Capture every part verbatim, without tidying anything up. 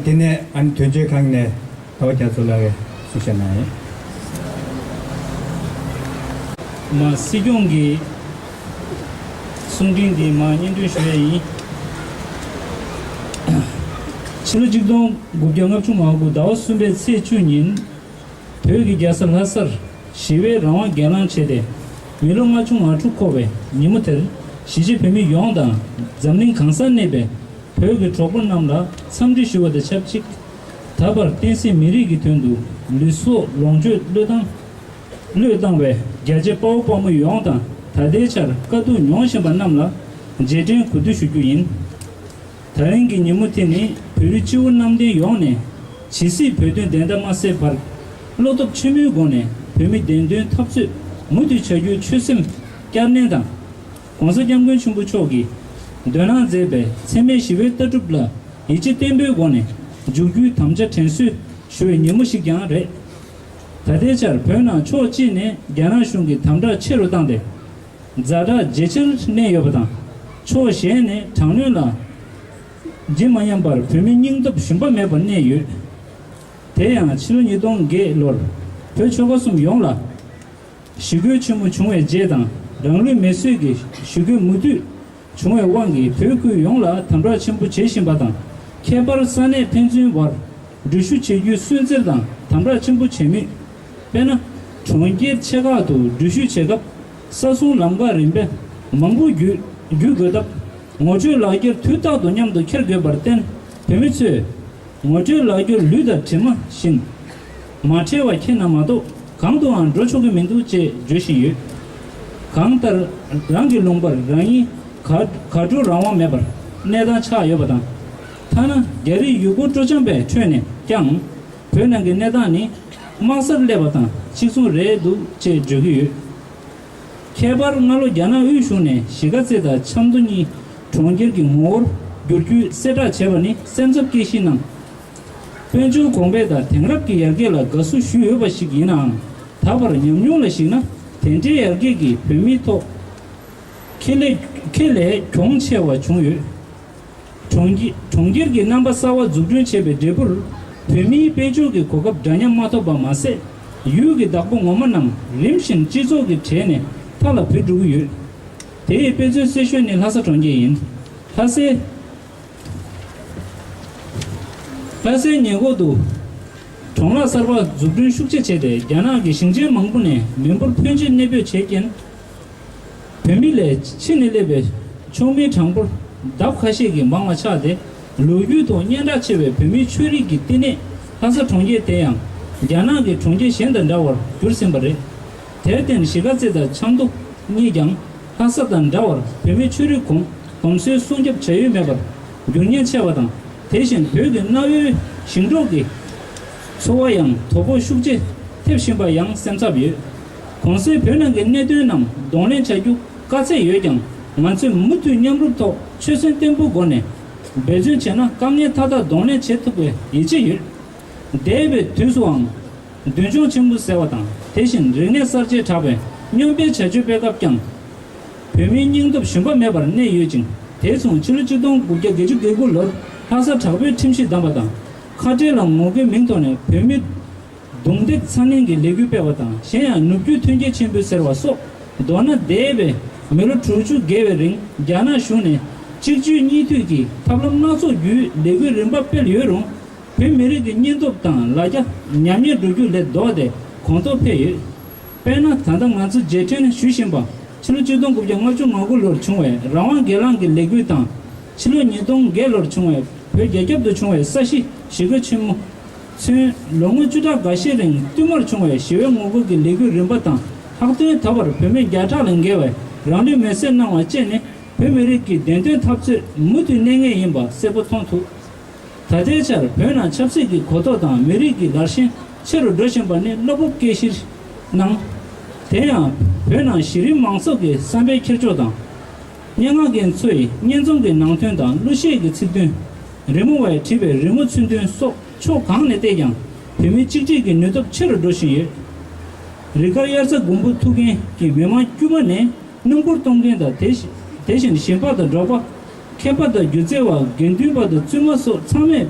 དེ་ནས་ཨ་ནི་དོན་གཅོད་ཁང་ནས་ཟླ་བ་རྒྱ་མཚོ་ལགས་ཀྱིས་གསུང་བཤད་གནང་ཡོད། མ་སྲིད་སྐྱོང་གི་གསུང་འཕྲིན་འདི་མ་སྙན་སྒྲོན་ཞུ་ཡས་ཡིན། ཕྱི་ལོ་ཆིག་སྟོང་དགུ་བརྒྱ་ལྔ་བཅུ་ང་དགུ་ཟླ་བ་གསུམ་པའི་ཚེས་བཅུ་ཉིན། བོད་ཀྱི་རྒྱལ་ས་ལྷ་སར་ཞི་བའི་རང་དབང་སྒེར་ལངས་བྱས་ཏེ། མི་ལོ་ལྔ་བཅུ་ང་དྲུག་འཁོར་བའི་ཉིན་མོ་དེར། གཞིས་བྱེས་བོད་མི་ཡོངས་དང་། འཛམ་གླིང་གང་སར་གནས་པའི་བོད་ཀྱི་གྲོགས་པོ་རྣམས་ལ་འཚམས་འདྲི་ཞུ་བ་དང་ཆབས་ཅིག་ད་བར་བསྟན་སྲིད་མི་རིགས་ཀྱི་དོན་དུ་ལུས་སྲོག་ལོངས་སྤྱོད་བློས་བཏང་། བློས་བཏང་བའི་རྒྱ་ཆེ་དཔའ་བོ་དཔའ་མོ་ཡོངས་དང་། ད་ལྟའི་ཆར་དཀའ་སྡུག་མྱོང་བཞིན་པ་རྣམས་ལ་རྗེས་དྲན་གུས་འདུད་ཞུ་རྒྱུ་ཡིན། ད་རིང་གི་ཉིན་མོ་དེ་ནི་བོད་རིགས་སྤྱི་བོ་གནམ་བསྟན་ཡོངས་ནས་ཇི་སྲིད་བོད་དོན་བདེན་མཐའ་མ་གསལ་བར་བློ་སྟོབས་ཆེན་པོའི་སྒོ་ནས་བོད་མི་བདེན་དོན་འཐབ་རྩོད་མུ་མཐུད་བྱ་རྒྱུའི་ཆོད་སེམས་བསྐྱར་ནན་དང་། ༸གོང་ས་༸སྐྱབས་མགོན་ཆེན་པོ་མཆོག་གིས་འདོན་གནང་མཛད་པའི་འཚེ་མེད་ཞི་བའི་ལྟ་གྲུབ་ལ་ཡིད་ཆེས་བརྟན་པོའི་སྒོ་ནས་འཇུག་རྒྱུའི་དམ་བཅའ་དྲན་གསོ་ཞུ་བའི་ཉིན་མོ་ཞིག་ཀྱང་རེད། ད་ལྟའི་ཆར་བོད་ནང་ཕྱོགས་གཅིག་ནས་རྒྱ་ནག་གཞུང་གིས་དམ་དྲག་ཆེ་རུ་བཏང་སྟེ། ཛ་དྲག་ཇེ་ཆེར་གནས་ཡོད་པ་དང་། ཕྱོགས་གཞན་ནས་དྲག་གནོན་ལ་ཇི་མ་ཉམས་པར་བོད་མི་སྙིང་སྟོབས་ཞུམ་པ་མེད་པར་གནས་ཡོད། དེ་ཡང་ཕྱི་ལོ་ཉིས་སྟོང་བརྒྱད་ལོར་བོད་ཆོལ་ཁ་གསུམ་ཡོངས་ལ་ཞི་རྒོལ་ཆེན་མོ་བྱུང་བའི་རྗེས་དང་། རང་ལུས་མེར་སྲེག་གི་ཞི་རྒོལ་མུ་མཐུད་བྱུང་བའི་དབང་གིས་བོད་ཁུལ་ཡོངས་ལ་དམ་དྲག་ཆེན་པོ་བྱེད་བཞིན་པ་དང་། ཁྱད་པར་ས་གནས་ཕན་ཚུན་བར་འགྲུལ་བཞུད་བྱེད་རྒྱུའི་སུན་གཙེར་དང་དམ་དྲག་ཆེན་པོ་བྱེད་མུས། དཔེར་ན། གྲོང་ཁྱེར་ཆེ་ཁག་ཏུ་འགྲུལ་བཞུད་བྱེད་སྐབས་ས་སྲུང་ལམ་ཁ་རིམ་པས་མང་པོ་བརྒྱུད་བརྒྱུད་དགོས་སྟབས། ངོ་སྤྲོད་ལག་འཁྱེར་དུས་རྟག་ཏུ་མཉམ་དུ་འཁྱེར་དགོས་པར་བརྟེན། བོད་མི་ཚོས་ངོ་སྤྲོད་ལག་འཁྱེར་ལུས་དང་གྲིབ་མ་བཞིན་མ་བྲལ་བ་འཁྱེར་ན་མ་གཏོགས། གང་དུའང་འགྲོ་ཆོག་གི་མི་འདུག་ཅེས་བརྗོད་བཞིན་ཡོད། གང་ལྟར། རང་གི་ལུང་པར་རང་ཉིད་ག་ག་འགྲོ་རང་དབང་མེད་པར་གནས་སྟངས་ཆགས་ཡོད་པ་དང་། ཐ་ན་རྒྱ་རིགས་ཡུལ་སྐོར་སྤྲོ་འཆམ་པའི་ཁྲོད་ནས་ཀྱང་། བོད་ནང་གི་གནས་སྟངས་ནི་དམག་སར་སླེབས་པ་དང་གཅིག་མཚུངས་རེད་འདུག་ཅེས་བརྗོད་ཀྱི་ཡོད། ཁྱད་པར་སྔ་ལོ་རྒྱ་ནག་དབུས་གཞུང་ནས་གཞིས་ཀ་རྩེ་དང་ཆབ་མདོ་གཉིས་གྲོང་ཁྱེར་གྱི་ངོ་བོར་བསྒྱུར་རྒྱུའི་གསལ་བསྒྲགས་བྱས་པ་ནི་སེམས་འཚབ་སྐྱེ་གཞི་གནང་། དཔལ་འབྱོར་གོང་འཕེལ་དང་དེང་རབས་ཀྱི་ཡར་རྒྱས་ལ་དགའ་བསུ་ཞུས་ཡོད་པ་ཞིག་ཡིན་ནའང་། ད་བར་ཉམས་མྱོང་ལ་གཞིགས་ན། དེ་འདྲའི་ཡར་རྒྱས་ཀྱིས་བོད་མིའི་ཐོག་ཁེ་ལས་ཁེ་ལས་གྱོང་ཆེ་བ་བྱུང་ཡོད། གྲོང་ཁྱེར་གྲོང་ཁྱེར་གྱི་རྣམ་པ་གསར་བ་འཛུགས་སྐྲུན་བྱས་པའི་འབྲས་བུར། བོད་མིའི་དཔལ་འབྱོར་གྱི་གོ་སྐབས་འདྲ་མཉམ་མ་ཐོབ་པ་མ་ཟད། ཡུལ་གྱི་བདག་པོ་ངོ་མ་རྣམས་རིམ་བཞིན་སྤྱི་ཚོགས་ཀྱི་གྲས་ནས་མཐའ་ལ་བུད་འགྲོ་གི་ཡོད། དེའི་དཔེ་མཚོན་གསལ་ཤོས་ནི་ལྷ་ས་གྲོང་ཁྱེར་ཡིན། ལྷ་སའི་ལྷ་སའི་ཉེ་འཁོར་དུ་གྲོང་ལྷག་གསར་པ་འཛུགས་སྐྲུན་ཤུགས་ཆེ་བྱས་ཏེ། རྒྱ་ནག་གི་ཞིང་ཆེན་མང་པོ་ནས་མི་འབོར་ཕོན་ཆེ་གནས་སྤོས་བྱས་རྐྱེན། བོད་མི་ལས་ཕྱི་ནས་སླེབས་པའི་ཕྱོགས་མིའི་གྲངས་འབོར་ལྡབ་ཁ་ཤས་ཀྱིས་མང་བ་ཆགས་ཏེ། ལོ་རྒྱུས་ཐོག་སྙན་གྲགས་ཆེ་བའི་བོད་མིའི་ཆོས་རིག་གི་བསྟི་གནས་ལྷ་ས་གྲོང་ཁྱེར་དེ་ཡང་རྒྱ་ནག་གི་གྲོང་ཁྱེར་གཞན་དང་འདྲ་བར་གྱུར་ཟིན་པ་རེད། དེར་བརྟེན་གཞིས་ཀ་རྩེ་དང་ཆབ་མདོ་གཉིས་ཀྱང་ལྷ་ས་དང་འདྲ་བར་བོད་མིའི་ཆོས་རིག་གོམས་གོམས་སྲོལ་སྲུང་སྐྱོབ་བྱ་ཡུལ་མེད་པར་འགྱུར་ཉེན་ཆེ་བ་དང་། དེ་བཞིན་བོད་ཀྱི་གནའ་བོའི་ཞིང་འབྲོག་གི་འཚོ་བ་ཡང་དོ་ཕོག་ཤུགས་ཆེ་ཐེབས་བཞིན་པ་ཡང་སེམས་འཚབ་ཡོད། གོང་གསལ་བོད་ནང་གི་གནད་དོན་རྣམས་གདོང་ལེན་བྱ་རྒྱུ་དཀའ་ཚེགས་ཡོད་ཀྱང་། ང་ཚོས་མུ་མཐུད་མཉམ་རུབ་ཐོག་ཆོད་སེམས་བརྟན་པོའི་སྒོ་ནས་འབད་བརྩོན་བྱས་ན། དཀའ་ངལ་མཐའ་དག་གདོང་ལེན་བྱེད་ཐུབ་པའི་ཡིད་ཆེས་ཡོད། འདས་པའི་དུས་སུའང་མདུན་ལྗོངས་ཆེན་པོ་ཟེར་བ་དང་། དེ་བཞིན་རིག་གནས་གསར་བརྗེ་དྲག་པའི་སྨྱོན་པའི་བྱ་སྤྱོད་སྤེལ་སྐབས་ཀྱང་། བོད་མིའི་སྙིང་སྟོབས་ཞུམ་པ་མེད་པར་གནས་ཡོད་ཅིང་། དེ་མཚུངས་ཕྱི་ལོ་ཆིག་སྟོང་དགུ་བརྒྱ་བརྒྱད་ཅུ་གྱ་དགུ་ལོར་ལྷ་ས་དྲག་པོའི་ཁྲིམས་གཞི་བསྡམས་པ་དང་། ཁ་བྲལ་ལ་ངོ་རྒོལ་མིང་ཐོག་ནས་བོད་མི་རྡུང་རྡེག་ཚ་ནན་གྱི་ལས་འགུལ་སྤེལ་བ་དང་། གཞན་ཡང་ནུབ་རྒྱུད་མཐུན་རྐྱེན་ཆེན་པོ་ཟེར་བ་སོགས། མདོར་ན་འདས་པའི་མི་ལོ་དྲུག་ཅུ་བརྒལ་བའི་རིང་རྒྱ་ནག་གཞུང་ནས་གཅིག་གཅོད་གཉིས་མཐུད་ཀྱི་ཐབས་ལམ་སྣ་ཚོགས་བརྒྱུད་ལས་འགུལ་རིམ་པ་སྤེལ་ཡོད་རུང་། བོད་མི་རིགས་ཀྱི་སྙིང་སྟོབས་དང་ལ་རྒྱ་ཉམས་ཉེས་འགྲོ་རྒྱུ་ལས་ལྡོག་སྟེ་གོང་མཐོར་འཕེལ་ཡོད། དཔེར་ན། ད་ལྟ་ང་ཚོ་རྗེས་དྲན་ཞུ་བཞིན་པ། ཕྱི་ལོ་ཆིག་སྟོང་དགུ་བརྒྱ་ལྔ་བཅུ་ང་དགུ་ལོར་བྱུང་བའི་རང་དབང་སྒེར་ལངས་ཀྱི་ལས་འགུལ་དང་། ཕྱི་ལོ་ཉིས་སྟོང་བརྒྱད་ལོར་བྱུང་བའི་བོད་རྒྱ་ཁྱབ་ཏུ་བྱུང་བའི་ས་གཞི་ཞི་རྒོལ་ཆེན་མོ། ཚུན་ལོ་ངོ་བཅུ་ཕྲག་འགའ་ཤས་རིང་བསྟུད་མར་བྱུང་བའི་ཞི་བའི་ངོ་རྒོལ་གྱི་ལས་འགུལ་རིམ་པ་དང་། ལྷག་དོན་ད་བར་བོད་མི་བརྒྱ་ཕྲག་ལས་བརྒལ་བས་རང་ལུས་མེར་སྲེག་གནང་བ་བཅས་ནི། བོད་མི་རིགས་ཀྱི་བདེན་དོན་འཐབ་རྩོད་མུ་མཐུད་གནས་ངེས་ཡིན་པ་གསལ་པོ་མཐོང་ཐུབ། ད་ལྟའི་ཆར་བོད་ནང་ཆབ་སྲིད་ཀྱི་གོ་རྟོགས་དང་མི་རིགས་ཀྱི་ལར་ཞེན་ཆེ་རུ་འགྲོ་བཞིན་པ་ནི་བློ་སྤོབས་སྐྱེ་གཞིར་སྣང་། དེ་ཡང་བོད་ནང་གཞི་རིམ་མང་ཚོགས་ཀྱི་བསམ་པའི་འཁྱེར་ཕྱོགས་དང་། སྙན་ངག་མཁན་ཚོའི་སྙན་རྩོམ་གྱི་ནང་དོན་དང་གླུ་གཞས་ཀྱི་ཚིག་དོན། རི་མོ་བས་བྲིས་པའི་རི་མོ་ཚུལ་མཐུན་སོགས་ཕྱོགས་གང་ནས་བལྟས་ཀྱང་བོད་མི་གཅིག་སྒྲིལ་གྱི་ནུས་སྟོབས་ཆེ་རུ་འགྲོ་བཞིན་ཡོད། རི་དཀར་དབྱར་རྩྭ་དགུན་འབུ་འཐུ་མཁན་གྱི་མི་མང་དཀྱུས་མ་ནས། སྣུམ་འཁོར་གཏོང་མཁན་དང་། དེ་བཞིན་དེ་བཞིན་ཞིང་པ་དང་འབྲོག་པ། མཁས་པ་དང་སྒྱུ་རྩལ་བ། དགེ་འདུན་པ་དང་བཙུན་མ་སོགས་ཚང་མས་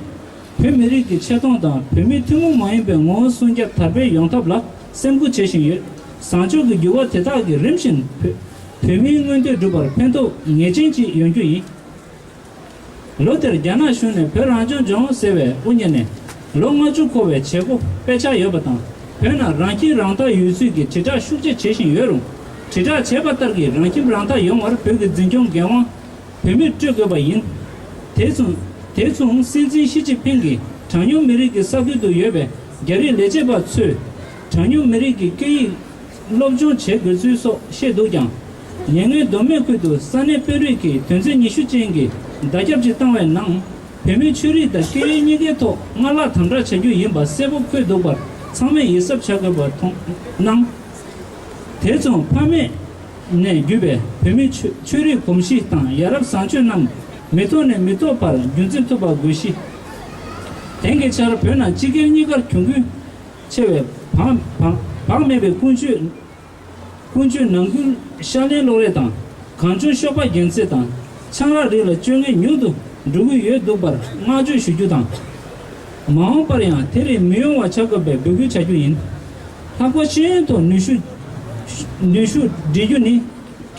བོད་མི་རིགས་ཀྱི་ཆེ་མཐོང་དང་བོད་མིའི་ཐུན་མོང་མ་ཡིན་པའི་ངོ་བོ་སྲུང་སྐྱོབ་དར་སྤེལ་ཡོང་ཐབས་ལ་སེམས་ཁུར་བྱེད་བཞིན་ཡོད། བཟང་སྤྱོད་ཀྱི་འགྱུར་བ་དེ་དག་གིས་རིམ་བཞིན་བོད་བོད་མིའི་མངོན་འདོད་འགྲུབ་པར་ཕན་ཐོགས་ངེས་ཅན་ཅིག་ཡོང་རྒྱུ་ཡིན། ལོ་དེར་རྒྱ་ནག་གཞུང་ནས་བོད་རང་སྐྱོང་ལྗོངས་ཟེར་བའི་དབུ་བརྙེས་ནས་ལོ་ལྔ་བཅུ་འཁོར་བའི་བྱེད་སྒོ་སྤེལ་འཆར་ཡོད་པ་དང་། བོད་ནང་རང་ཁྱིམ་རང་བདག་ཡོད་ཚུལ་གྱི་དྲིལ་བསྒྲགས་ཤུགས་ཆེ་བྱེད་བཞིན་ཡོད་རུང་། དྲིལ་བསྒྲགས་བྱས་པ་ལྟར་གྱི་རང་ཁྱིམ་རང་བདག་ཡོང་བར་བོད་ཀྱི་འཛིན་སྐྱོང་འགན་དབང་བོད་མིར་སྤྲོད་དགོས་པ་ཡིན། དེ་མཚུངས་དེ་མཚུངས་སྲིད་འཛིན་ཞི་ཅིན་ཕིང་གིས་གྲངས་ཉུང་མི་རིགས་ཀྱི་ས་ཁུལ་དུ་ཡོད་པའི་རྒྱ་རིགས་ལས་བྱེད་པ་ཚོས་གྲངས་ཉུང་མི་རིགས་ཀྱི་སྐད་ཡིག་སློབ་སྦྱོང་བྱེད་དགོས་ཚུལ་སོགས་བཤད་འདུག་ཀྱང་། ཉེ་སྔོན་མདོ་སྨད་ཁུལ་དུ་ས་གནས་དཔོན་རིགས་ཀྱིས་དོན་ཚན་ཉི་ཤུ་ཅན་གྱི་བརྡ་ཁྱབ་ཅིག་བཏང་བའི་ནང་། བོད་མིའི་ཆོས་རིག་དང་སྐད་ཡིག་གཉིས་ཀའི་ཐོག་སྔར་ལྷག་དམ་དྲག་བྱ་རྒྱུ་ཡིན་པ་གསལ་པོ་འཁོད་འདུག་པར་ཚང་མས་ཡིད་གཟབ་བྱ་དགོས་པར་མཐོང་གནང་། དེ་མཚུངས་ཕ་མེས་ནས་བརྒྱུད་པའི་བོད་མིའི་ཆོས་ཆོས་རིག་གོམས་གཤིས་དང་ཡ་རབས་བཟང་སྤྱོད་རྣམས་མི་ཐོག་ནས་མི་ཐོག་བར་རྒྱུན་འཛིན་ཐུབ་པ་དགོས་གཤིས། དེང་གི་ཆར་བོད་ནང་སྤྱི་སྒེར་གཉིས་ཀར་གྱོང་གུན་ཆེ་བའི་བག་བག་བག་མེད་པའི་ཀུན་སྤྱོད། ཀུན་སྤྱོད་ནང་ཁུལ་ཤ་ལན་སློག་རེས་དང་གང་བྱུང་གཤོག་པ་རྒྱན་རྩེད་དང་ཆང་རག་རིགས་ལ་སྤྱོད་ངན་ཉུང་དུ་འགྲོ་གི་ཡོད་འདུག་པར་བསྔགས་བརྗོད་ཞུ་རྒྱུ་དང་། མ་འོངས་པར་ཡང་དེ་རིགས་མི་ཡོང་བ་བྱ་དགོས་པའི་འབོད་སྐུལ་བྱ་རྒྱུ་ཡིན། ལྷག་པར་ཤེས་ཡོན་ཐོག་ནུས་ཤུགས་ནུས་ཤུགས་སྒྲིལ་རྒྱུ་ནི་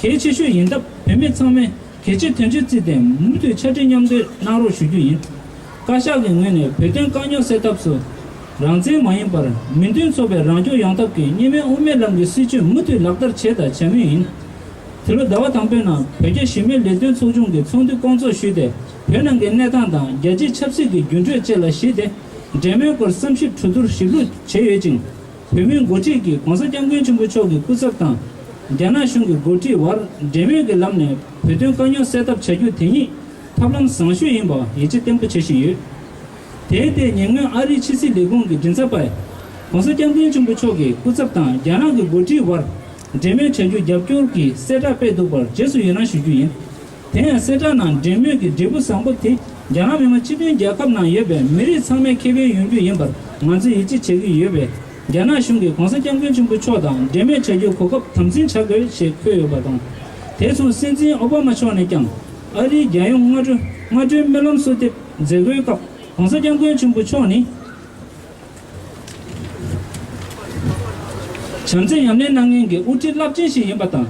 གལ་ཆེ་ཤོས་ཡིན་སྟབས་བོད་མི་ཚང་མས། གལ་ཆེ་དོན་ཆེར་བརྩིས་ཏེ་མུ་མཐུད་ཕྱག་སྦྲེལ་མཉམ་འདེགས་གནང་རོགས་ཞུ་རྒྱུ་ཡིན། བཀའ་ཤག་གི་ངོས་ནས་བོད་དོན་དཀའ་རྙོག་སེལ་ཐབས་སུ། རང་བཙན་མ་ཡིན་པར་མི་མཐུན་ཚོགས་པའི་རང་སྐྱོང་ཡོང་ཐབས་ཀྱི་གཉིས་སྨན་དབུ་མའི་ལམ་གྱི་སྲིད་བྱུས་མུ་མཐུད་ལག་བསྟར་བྱས་དང་བྱ་མུས་ཡིན། འདི་ལོ་ཟླ་བ་དང་པོའི་ནང་བོད་རྒྱ་ཞི་མོལ་ལས་དོན་ཚོགས་ཆུང་གི་ཚོགས་འདུ་བསྐོང་ཚོགས་ཞུས་ཏེ། བོད་ནང་གི་གནས་སྟངས་དང་རྒྱལ་སྤྱིའི་ཆབ་སྲིད་ཀྱི་འགྱུར་འགྲོས་བཅས་ལ་གཞིགས་ཏེ། འབྲེལ་མོལ་སྐོར་བསམ་ཞིབ་གྲོས་བསྡུར་ཞིབ་ལྷུག་བྱས་ཡོད་ཅིང་། བོད་མིའི་འགོ་ཁྲིད་ཀྱིས་༸གོང་ས་༸སྐྱབས་མགོན་ཆེན་པོ་མཆོག་གི་སྐུ་ཚབ་དང་། རྒྱ་ནག་གཞུང་གི་འགོ་ཁྲིད་དབར་འབྲེལ་མོལ་གྱི་ལམ་ནས་བོད་དོན་དཀའ་རྙོག་སེལ་ཐབས་བྱ་རྒྱུ་དེ་ཉིད་ཐབས་ལམ་བཟང་ཤོས་ཡིན་པ་ཡིད་ཆེས་བརྟན་པོ་བྱེད་བཞིན་ཡོད། དེའི་ཐད་ཉེ་སྔོན་ཨ་རིའི་ཕྱི་སྲིད་ལས་ཁུངས་ཀྱི་མགྲིན་ཚབ་པས། ༸གོང་ས་༸སྐྱབས་མགོན་ཆེན་པོ་མཆོག་གི་སྐུ་ཚབ་དང་རྒྱ་ནག་གི་འགོ་ཁྲིད་དབར་འབྲེལ་མོལ་བྱ་རྒྱུ་རྒྱབ་སྐྱོར་གྱི་གསལ་བསྒྲགས་སྤེལ་འདུག་པར་རྗེས་སུ་ཡི་རང་ཞུ་རྒྱུ་ཡིན། དེ་ཡང་གསལ་བསྒྲགས་ནང་འབྲེལ་མོལ་གྱི་འབྲས་བུ་བཟང་པོ་དེ་རྒྱ་ནག་མི་དམངས་སྤྱི་མཐུན་རྒྱལ་ཁབ་ནང་ཡོད་པའི་མི་རིགས་ཚང་མའི་ཁེ་ཕན་ཡོང་རྒྱུ་ཡིན་པར་ང་ཚོས་ཡིད་ཆེས་བྱེད་ཀྱི་ཡོད་པས། རྒྱ་ནག་གཞུང་གིས་༸གོང་ས་༸སྐྱབས་མགོན་ཆེན་པོ་མཆོག་དང་འབྲེལ་མོལ་བྱ་རྒྱུའི་གོ་སྐབས་དམ་འཛིན་བྱ་དགོས་ཞེས་འཁོད་ཡོད་པ་དང་། དེ་མཚུངས་སྲིད་འཛིན་ཨོ་བྷ་མ་མཆོག་ནས་ཀྱང་ཨ་རིའི་རྒྱལ་ཡོངས་སྔ་དྲོ་སྔ་དྲོའི་སྨོན་ལམ་གསོལ་འདེབས་མཛད་སྒོའི་སྐབས་༸གོང་ས་༸སྐྱབས་མགོན་ཆེན་པོ་མཆོག་ནི། བྱམས་བརྩེ་ཉམས་ལེན་གནང་མཁན་གྱི་དབུ་ཁྲིད་རླབས་ཆེན་ཞིག་ཡིན་པ་དང་།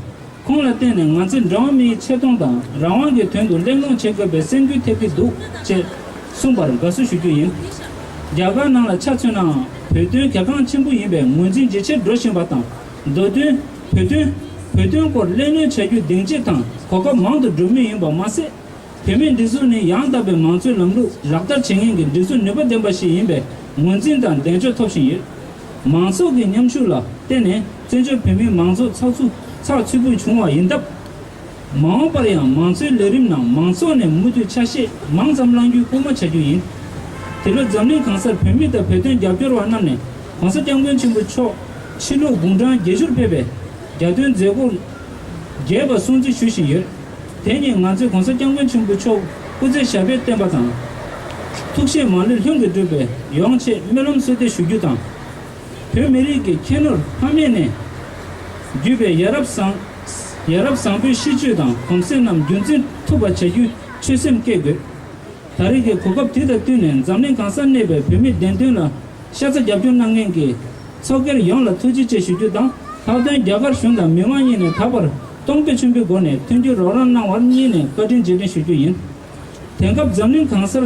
ཁོང་ལ་བརྟེན་ནས་ང་ཚོས་འགྲོ་བ་མིའི་ཆེ་མཐོང་དང་རང་དབང་གི་དོན་དུ་གླེང་སློང་བྱེད་དགོས་པའི་སེམས་འགུལ་ཐེབས་ཀྱི་འདུག་ཅེས་གསུངས་པར་དགའ་བསུ་ཞུ་རྒྱུ་ཡིན། རྒྱ་གར་ནང་ལ་ཆ་མཚོན་ནའང་བོད་དོན་གལ་འགངས་ཆེན་པོ་ཡིན་པའི་ངོས་འཛིན་ཇེ་ཆེར་འགྲོ་བཞིན་པ་དང་། མདོ་དོན། བོད་དོན། བོད་དོན་སྐོར་གླེང་སློང་བྱ་རྒྱུ་སྡིངས་ཆ་དང་གོ་སྐབས་མང་དུ་འགྲོ་མུས་ཡིན་པ་མ་ཟད། བོད་མིའི་སྒྲིག་འཛུགས་ནི་ཡང་དག་པའི་མང་གཙོའི་ལམ་ལུགས་ལག་བསྟར་བྱེད་མཁན་གྱི་སྒྲིག་འཛུགས་ནུས་པ་ལྡན་པ་ཞིག་ཡིན་པའི་ངོས་འཛིན་དང་གདེང་འཇོག་ཐོབ་བཞིན་ཡོད། མང་ཚོགས་ཀྱི་མཉམ་ཞུགས་ལ་བརྟེན་ནས་བཙན་བྱོལ་བོད་མིའི་མང་གཙོ་ཚགས་ཚུད་ཚགས་ཚུད་པོ་བྱུང་བ་ཡིན་སྟབས། མ་འོངས་པར་ཡང་མང་གཙོའི་ལས་རིམ་ནང་མང་ཚོགས་ནས་མུ་མཐུད་ཆ་ཤས་མང་ཙམ་བླང་རྒྱུའི་སྐུལ་མ་བྱ་རྒྱུ་ཡིན། དེ་ལོ་འཛམ་གླིང་གང་སར་བོད་མི་དང་བོད་དོན་རྒྱབ་སྐྱོར་བ་རྣམས་ནས་༸གོང་ས་༸སྐྱབས་མགོན་ཆེན་པོ་མཆོག་ཕྱི་ལུགས་དགུང་གྲངས་བརྒྱད་ཅུར་ཕེབས་པའི་རྒྱ་སྟོན་མཛད་སྒོ་རྒྱས་པ་སྲུང་བརྩི་ཞུ་བཞིན་ཡོད། དེ་ཉིད་ང་ཚོས་༸གོང་ས་༸སྐྱབས་མགོན་ཆེན་པོ་མཆོག་སྐུ་ཚེ་ཞབས་པད་བརྟན་པ་དང་། ཐུགས་བཞེད་མ་ལུས་ལྷུན་གྱིས་འགྲུབ་པའི་ཡོང་ཆེད་སྨོན་ལམ་གསོལ་འདེབས་ཞུ་རྒྱུ་དང་། བོད་མི་རིགས་ཀྱི་ཁྱད་ནོར་ཕ་མེས་ནས་བརྒྱུད་པའི་ཡ་རབས་བཟང་ཡ་རབས་བཟང་པོའི་གཤིས་སྤྱོད་དང་གོམས་སྲོལ་རྣམས་རྒྱུན་འཛིན་ཐུབ་པ་བྱ་རྒྱུའི་ཆོད་སེམས་བསྐྱེད་དགོས། ད་རེས་ཀྱི་གོ་སྐབས་དེ་དང་བསྟུན་ནས་འཛམ་གླིང་གང་སར་གནས་པའི་བོད་མིའི་བདེན་དོན་ལ་ཤ་ཚ་རྒྱབ་སྐྱོར་གནང་མཁན་གྱི་ཚོགས་སྒེར་ཡོངས་ལ་ཐུགས་རྗེ་ཆེ་ཞུ་རྒྱུ་དང་། ལྷག་དོན་རྒྱ་གར་གཞུང་དང་མི་མང་གཉིས་ནས་ད་བར་གཏོང་ཕོད་ཆེན་པོའི་སྒོ་ནས་མཐུན་འགྱུར་རོགས་རམ་གནང་བར་གཉིས་ནས་བཀའ་དྲིན་རྗེས་དྲན་ཞུ་རྒྱུ་ཡིན། དེང་སྐབས་འཛམ་གླིང་གང་སར་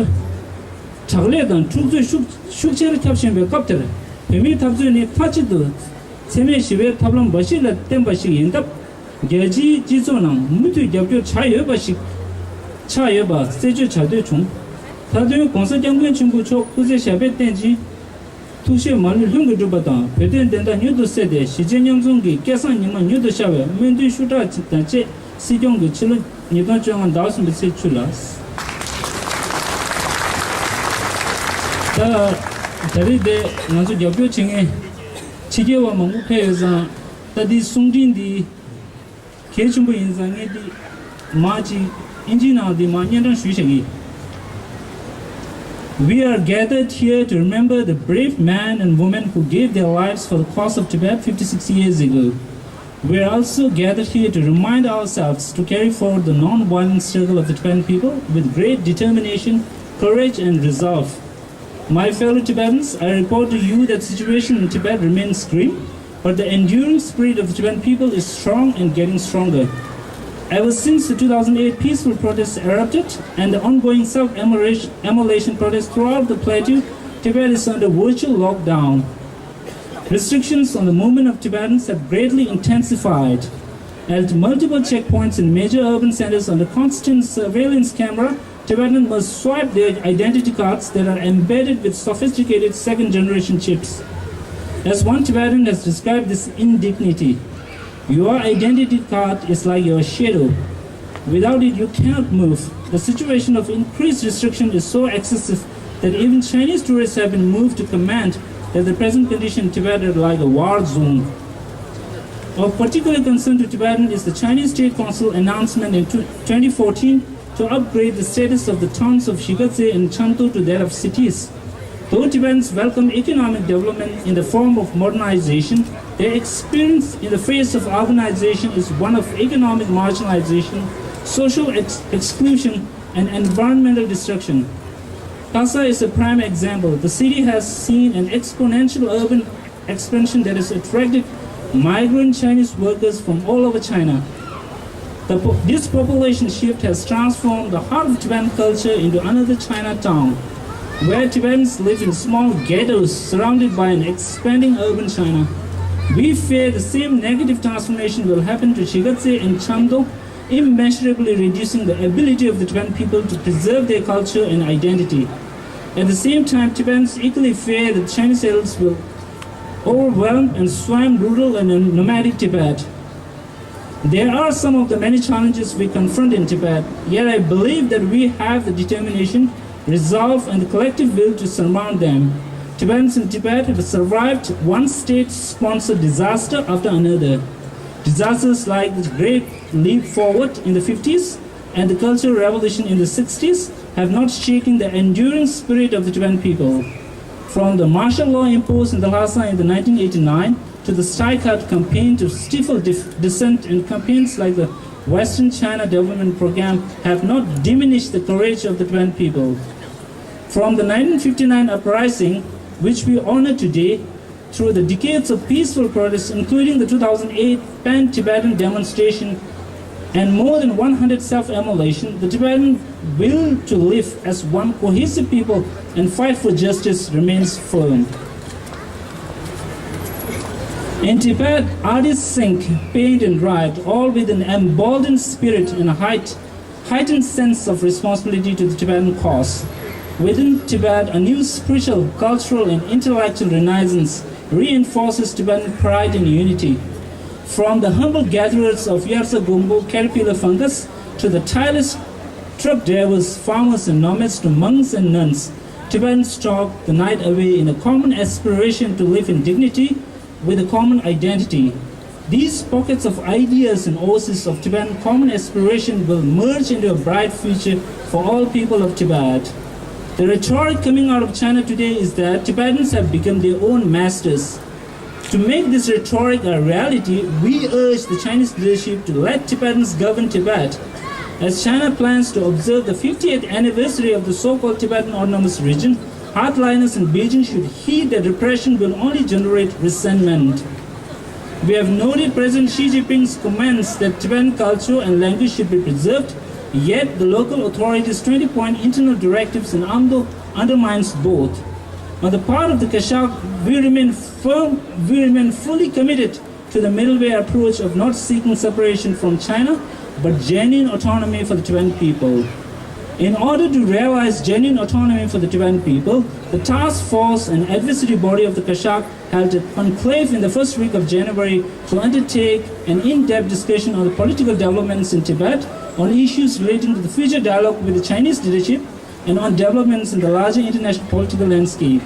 དྲག་ལས་དང་འཁྲུག་རྩོད་ཤུགས་ཤུགས་ཆེར་ཁྱབ་བཞིན་པའི་སྐབས་དེར་བོད་མིའི་འཐབ་རྩོད་ནི་མཐའ་གཅིག་ཏུ་འཚེ་མེད་ཞི་བའི་ཐབས་ལམ་འབའ་ཞིག་ལ་བརྟེན་པ་ཞིག་ཡིན་སྟབས། རྒྱལ་སྤྱིའི་སྤྱི་ཚོགས་ནང་མུ་མཐུད་རྒྱབ་སྐྱོར་བྱ་ཡོད་པ་ཞིག་ཆགས་ཡོད་པ་གསལ་བརྗོད་བྱ་འདོད་བྱུང་། མཐའ་དོན་༸གོང་ས་༸སྐྱབས་མགོན་ཆེན་པོ་མཆོག་སྐུ་ཚེ་ཞབས་པད་བརྟན་ཅིང་། ཐུགས་བཞེད་མ་ལུས་ལྷུན་གྱིས་འགྲུབ་པ་དང་བོད་དོན་བདེན་མཐའ་མྱུར་དུ་གསལ་ཏེ་གཞིས་བྱེས་མཉམ་འཛོམས་ཀྱི་སྐལ་བཟང་ཉི་མ་མྱུར་དུ་ཤར་བའི་སྨོན་འདུན་ཤུགས་དྲག་དང་བཅས་སྲིད་སྐྱོང་གིས་ཕྱི་ལོ་ཉིས་སྟོང་བཅོ་ལྔ་ཟླ་བ་གསུམ་པའི་ཚེས་བཅུ་ལ། ད་ད་རེས་དེ་ང་ཚོ་རྒྱབ་སྐྱོར་བྱེད་མཁན་ཕྱི་རྒྱལ་བ་མང་པོ་ཕེབས་ཡོད་ཙང་། ད་འདིའི་གསུང་འཕྲིན་འདི་གལ་ཆེན་པོ་ཡིན་ཙང་ངས་འདི་མ་ཅིག་ཨིན་ཇིའི་ནང་འདི་མ་སྙན་གྲགས་ཞུས་བཞག་གི། We are gathered here to remember the brave men and women who gave their lives for the cause of Tibet fifty-six years ago. We are also gathered here to remind ourselves to carry forward the non-violent struggle of the Tibetan people with great determination, courage, and resolve. My fellow Tibetans, I report to you that situation in Tibet remains grim, but the enduring spirit of the Tibetan people is strong and getting stronger. Ever since the two thousand eight peaceful protests erupted and the ongoing self-immolation protests throughout the plateau, Tibet is under virtual lockdown. Restrictions on the movement of Tibetans have greatly intensified. At multiple checkpoints in major urban centers under constant surveillance camera, Tibetans must swipe their identity cards that are embedded with sophisticated second generation chips. As one Tibetan has described this indignity, your identity card is like your shadow. Without it, you cannot move. The situation of increased restriction is so excessive that even Chinese tourists have been moved to comment that the present condition in Tibet is like a war zone. Of particular concern to Tibetans is the Chinese State Council announcement in tw- twenty fourteen to upgrade the status of the towns of Shigatse and Chanto to that of cities. Though Tibetans welcome economic development in the form of modernization, their experience in the face of urbanization is one of economic marginalization, social ex- exclusion, and environmental destruction. Lhasa is a prime example. The city has seen an exponential urban expansion that has attracted migrant Chinese workers from all over China. The po- this population shift has transformed the heart of Tibetan culture into another Chinatown, where Tibetans live in small ghettos surrounded by an expanding urban China. We fear the same negative transformation will happen to Shigatse and Chando, immeasurably reducing the ability of the Tibetan people to preserve their culture and identity. At the same time, Tibetans equally fear that Chinese elites will overwhelm and swamp rural and nomadic Tibet. There are some of the many challenges we confront in Tibet, yet I believe that we have the determination, resolve, and the collective will to surmount them. Tibetans in Tibet have survived one state sponsored disaster after another. Disasters like the Great Leap Forward in the fifties and the Cultural Revolution in the sixties have not shaken the enduring spirit of the Tibetan people. From the martial law imposed in the Lhasa in the nineteen eighty-nine to the Saikat campaign to stifle dif- dissent, and campaigns like the Western China Development Program have not diminished the courage of the Tibetan people. From the nineteen fifty-nine uprising, which we honor today, through the decades of peaceful protests, including the two thousand eight pan Tibetan demonstration and more than one hundred self immolations, the Tibetan will to live as one cohesive people and fight for justice remains firm. In Tibet, artists sing, paint, and write, all with an emboldened spirit and a height heightened sense of responsibility to the Tibetan cause. Within Tibet, a new spiritual, cultural, and intellectual renaissance reinforces Tibetan pride and unity. From the humble gatherers of Yarsa Gumbo caterpillar fungus to the tireless truck drivers, farmers, and nomads to monks and nuns, Tibetans talk the night away in a common aspiration to live in dignity with a common identity. These pockets of ideas and oases of Tibetan common aspiration will merge into a bright future for all people of Tibet. The rhetoric coming out of China today is that Tibetans have become their own masters. To make this rhetoric a reality, we urge the Chinese leadership to let Tibetans govern Tibet. As China plans to observe the fiftieth anniversary of the so called Tibetan Autonomous Region, hardliners in Beijing should heed that repression will only generate resentment. We have noted President Xi Jinping's comments that Tibetan culture and language should be preserved, yet the local authorities' twenty point internal directives in Amdo undermines both. On the part of the Kashak, we remain firm, we remain fully committed to the middle way approach of not seeking separation from China, but genuine autonomy for the Tibetan people. In order to realize genuine autonomy for the Tibetan people, the task force and advisory body of the Kashak held a conclave in the first week of January to undertake an in-depth discussion on the political developments in Tibet, on issues relating to the future dialogue with the Chinese leadership, and on developments in the larger international political landscape.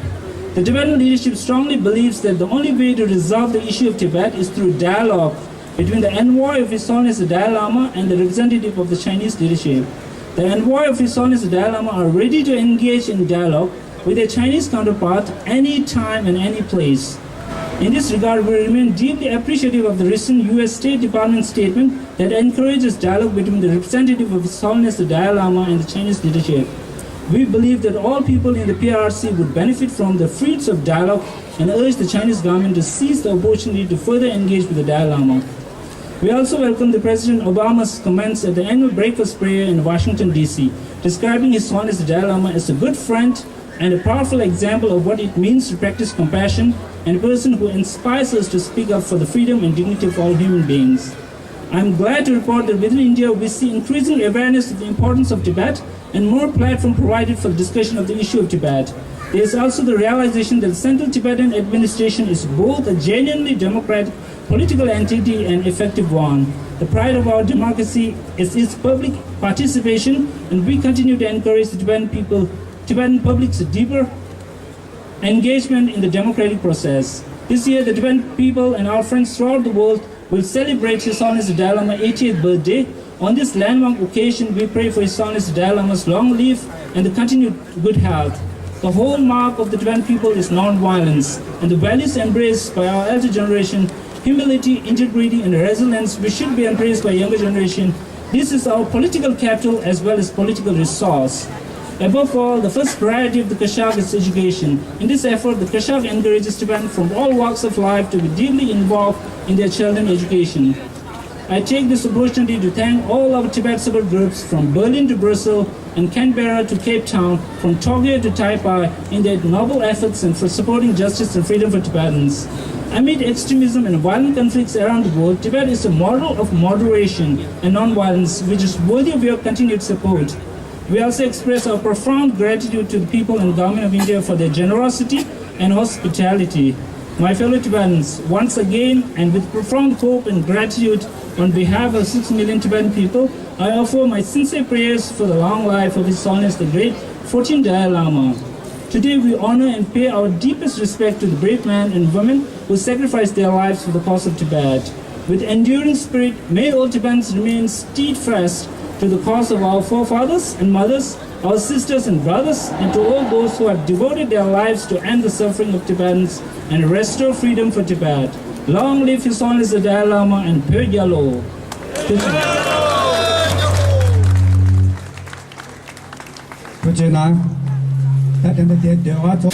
The Tibetan leadership strongly believes that the only way to resolve the issue of Tibet is through dialogue between the envoy of His Holiness the Dalai Lama and the representative of the Chinese leadership. The envoy of His Holiness the Dalai Lama are ready to engage in dialogue with their Chinese counterpart any time and any place. In this regard, we remain deeply appreciative of the recent U S State Department statement that encourages dialogue between the representative of His Holiness the Dalai Lama and the Chinese leadership. We believe that all people in the P R C would benefit from the fruits of dialogue and urge the Chinese government to seize the opportunity to further engage with the Dalai Lama. We also welcome the President Obama's comments at the annual breakfast prayer in Washington, D C, describing His Holiness the Dalai Lama as a good friend and a powerful example of what it means to practice compassion and a person who inspires us to speak up for the freedom and dignity of all human beings. I'm glad to report that within India, we see increasing awareness of the importance of Tibet and more platform provided for the discussion of the issue of Tibet. There is also the realization that the Central Tibetan Administration is both a genuinely democratic political entity and effective one. The pride of our democracy is its public participation, and we continue to encourage the Tibetan people, Tibetan public's deeper engagement in the democratic process. This year, the Tibetan people and our friends throughout the world will celebrate His Holiness the Dalai Lama's eightieth birthday. On this landmark occasion, we pray for His Holiness the Dalai Lama's long life and the continued good health. The hallmark of the Tibetan people is non-violence, and the values embraced by our elder generation, humility, integrity, and resilience, which should be embraced by younger generation. This is our political capital as well as political resource. Above all, the first priority of the CASHAK is education. In this effort, the CASHAK encourages Tibetans from all walks of life to be deeply involved in their children's education. I take this opportunity to thank all our Tibet support groups from Berlin to Brussels and Canberra to Cape Town, from Tokyo to Taipei in their noble efforts and for supporting justice and freedom for Tibetans. Amid extremism and violent conflicts around the world, Tibet is a model of moderation and non-violence, which is worthy of your continued support. We also express our profound gratitude to the people and government of India for their generosity and hospitality. My fellow Tibetans, once again and with profound hope and gratitude on behalf of six million Tibetan people, I offer my sincere prayers for the long life of His Holiness the Great fourteenth Dalai Lama. Today we honor and pay our deepest respect to the brave men and women who sacrificed their lives for the cause of Tibet. With enduring spirit, may all Tibetans remain steadfast to the cause of our forefathers and mothers, our sisters and brothers, and to all those who have devoted their lives to end the suffering of Tibetans and restore freedom for Tibet. Long live His Holiness the Dalai Lama and Pheu Gyalo. ཐུགས་རྗེ་གནང་། ད་དེ་འདྲ་དེ་འདོད་པ་ཚོ།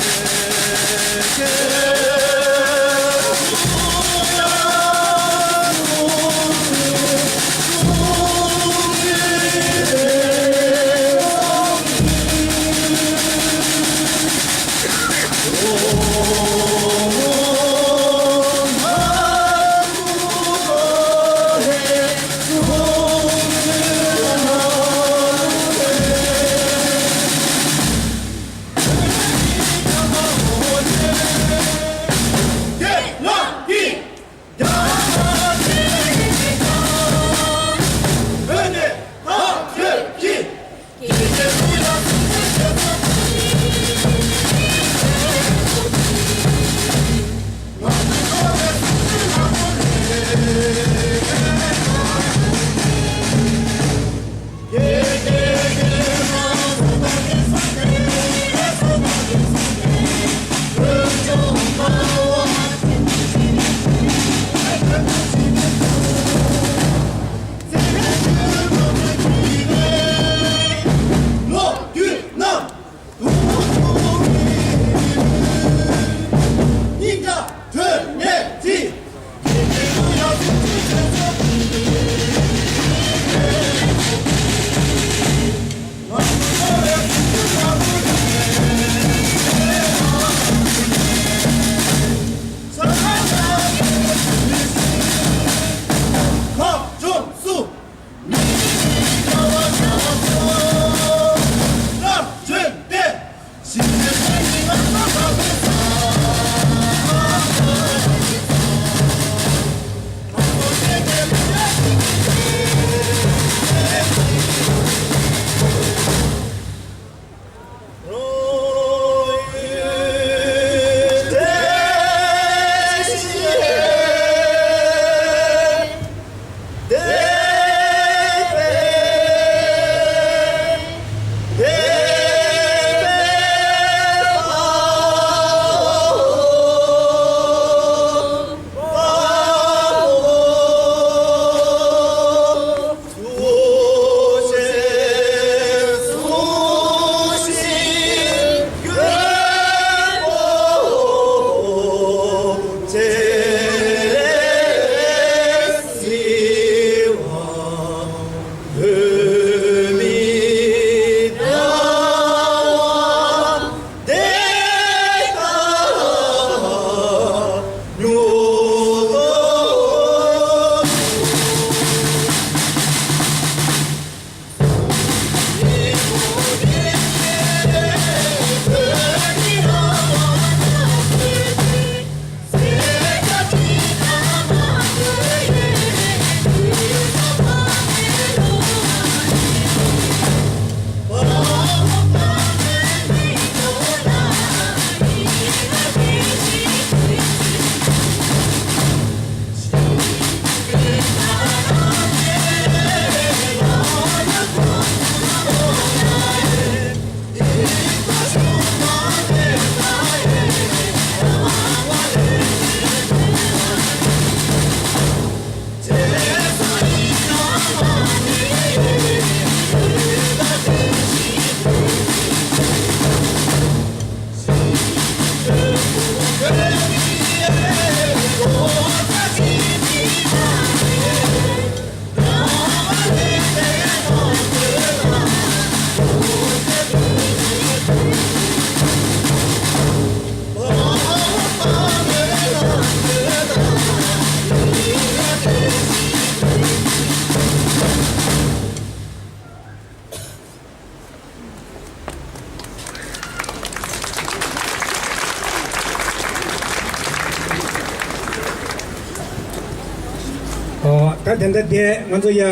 ཨོ། ད་དེ་འདྲ་དེ་ང་ཚོ་ཡ།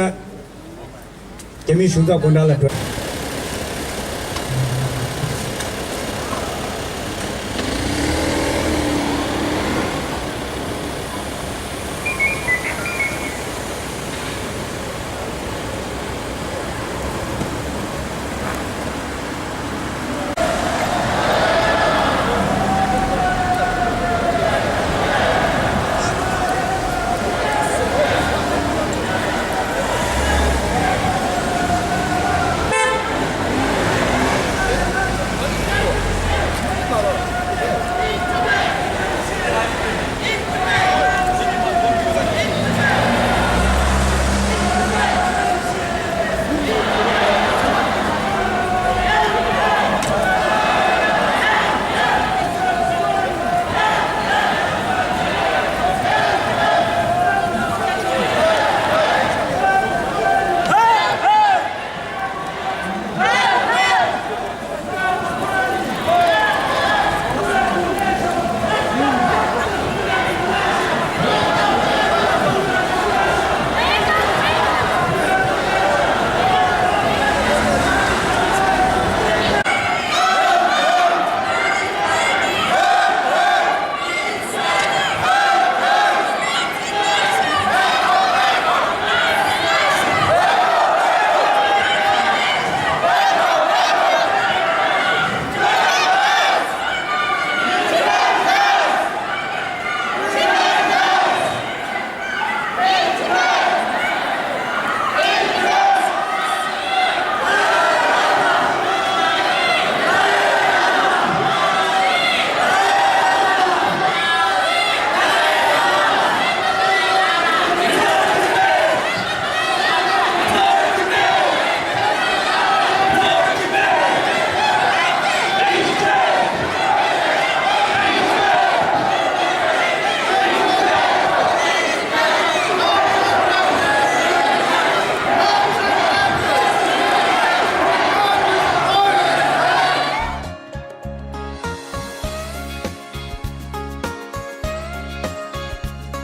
རྒྱ་མིའི་གཞུང་ཚབ་སྐུ་ཕྲེང་ལ་འགྲོ།